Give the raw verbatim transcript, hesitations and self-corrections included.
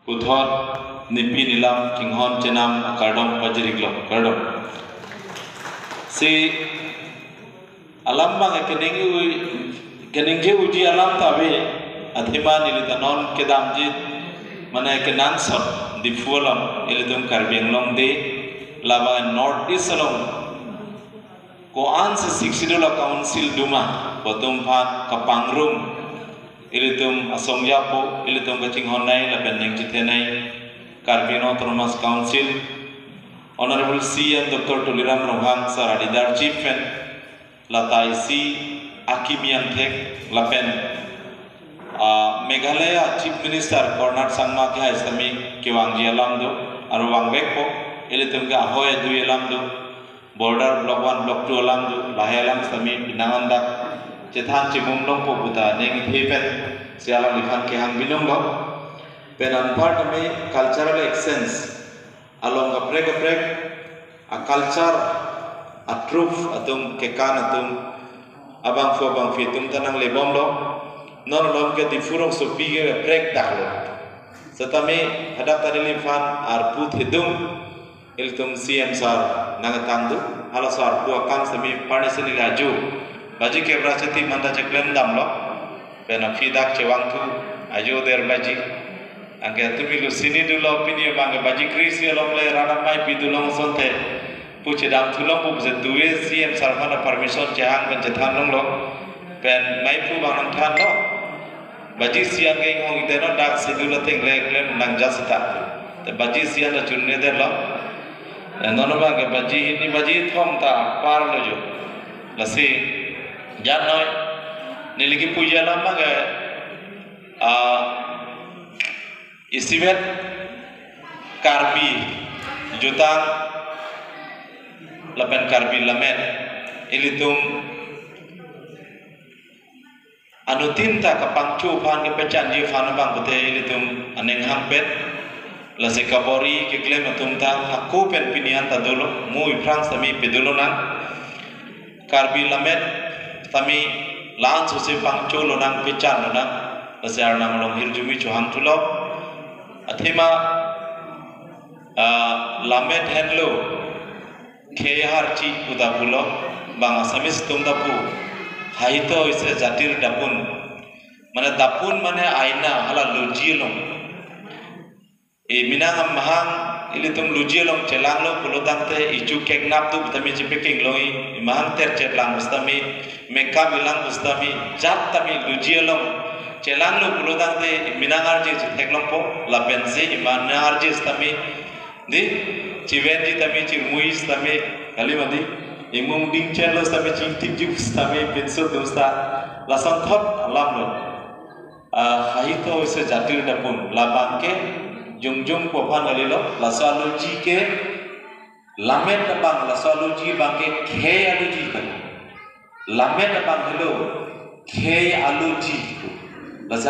Puthot nepi nelam kinghon chenam akardom pajiriklo, kardom. Si alam abang keningje-ui, keningje-uji alam ta ave, athema neli ta non kedamji, mane kenangsot Diphu along, ilitum Karbi Anglong Day, labang North East along ko-an si Sixth Schedule a-council doma, pu atum aphan kapangrum, ilitum asong japo, ilitum kachinghonnei lapen ningjethenei, Karbi Anglong Autonomous Council, Honorable C M Doctor Tuliram Ronghang sir a-leadership pen, lata isi akimi angthek lapen, ah, Meghalaya Chief Minister Conrad Sangma kehai sitame kevangji alam do, aro vangvekpo, ilitum ke ahoi adui alam do, border block one, block two alam do, lahai alam sitame penang an dak chethan chimum longpo puta ningje pen si alangliphan kehang binong lo. Pen anpar tame cultural exchange along kaprek kaprek a-culture, a-troupe atum, kekan atum, abangphu abangphi atum ta nanglebomlo. Non along ke Diphu rongsopi ke kaprek daklo. Setame hadak ta neliphan arpu thedung ilitum C M sir nangtang do. Halaso arpu akam sitame parnisi neli ajo baji kebra chiti manda cheklem damlo. Pen aphi dak chevangthu, ajo der baji. Anke tumi lo sini dolo, pini abang ke baji kre-isi along le rat amei pi dolo asonte pu chedamthu longpo pusi duve C M sir aphan permission chehang pen chethan longlo. Pen meiphu abang nangthanlo. Baji isi an ke inghong-ik detnon, dak schedule ateng le klem nang ja seta. Te baji isi an ta chun-e detlo. Eh, non abang ke baji hini baji thom ta parlo jo. Lasi jannoi neli kipuji alam abang ke, ah, isivet Karbi jutang lapen Karbi Lammet, ilitum anuttin ta kapangcho aphan, kepachanji aphan abang pute ilitum aning hangpet. Lasi kabor-i keklem atum ta hako pen pini an ta dolo, mo iphrang sitame pedolonang. Karbi Lammet tame la-an sose pangcholonang, pechanlonang. Lasi Arnam along hirjume chohangthulo. Athema, ah, Lammet henlo khei aharchi pu ta pulo, bang Assamese atum ta pu, সাহিত্য হৈছে জাতিৰ দাপোন. Mane দাপোন mane aina, hala loji along. E minang amahang ilitum loji along chelanglo pulotangte, ichu keknap tu tame chepekeng longji, imahang terchet lang pusitame, mekam ilang pusitame, jat tame loji along chelanglo pulotangte minang arje chetheklongpo, lapensi iminang arje sitame, di, chivenji tame, chirmuiji sitame, kali mati, imung dingchenlo sitame, chingthipji sitame, pinso atum sita, lason thot alamlo. Ah, সাহিত্য হৈছে জাতিৰ দাপোন. Labang ke jongjong pu aphan kalilo, laso aloji ke, Lammet abang, laso aloji abang ke khei aloji ta. Lammet abang helo khei aloji. Laso